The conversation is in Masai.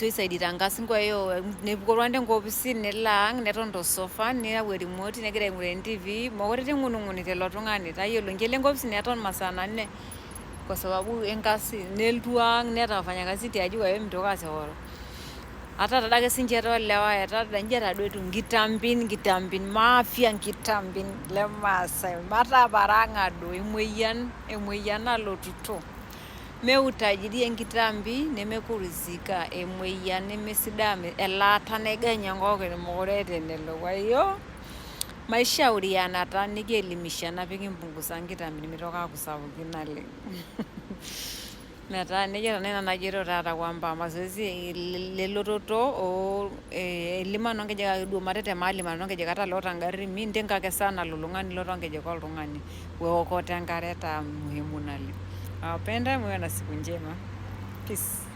Suicide tankasin kwa hiyo nepuku oltung'ani tenkopisi nelo ang' neton tosofa niyau erimoti negira aing'uraa entivi mokure ing'uning'unito ilo tung'ani tayiolo ncho elo enkopisi neton masaa nane kwa sababu enkasi nelotu ang' neeta wafanyakazi tiaji kwa hiyo mitoki asioki ata tadake sinche toolewa etaa inji taduo etiu nkitambin nkitambin maafia nkitambin lemaasai mataparang'a duo emoyian emoyian nalotuto. Me utajiri enkitambi neme kurizika emoyian nemesidai amu elaata naiganya enkop mekure eeta enelo. Kwa hiyo maishaurianata nikielimishana pee kimpungusa nkitambini mitoki aaku sapukin naleng. Metaa nejia taa nai nanu ajito taata kwamba mazoezi lelototo oo elimano oonkejek ake duo matetema alimano toonkejek ata loota ngarrin mintenga ake sana alulung'a nilo toonkejek oltung'ani weokoto enkare taa muhimu naleng. Nawapenda muwe na siku njema. Peace.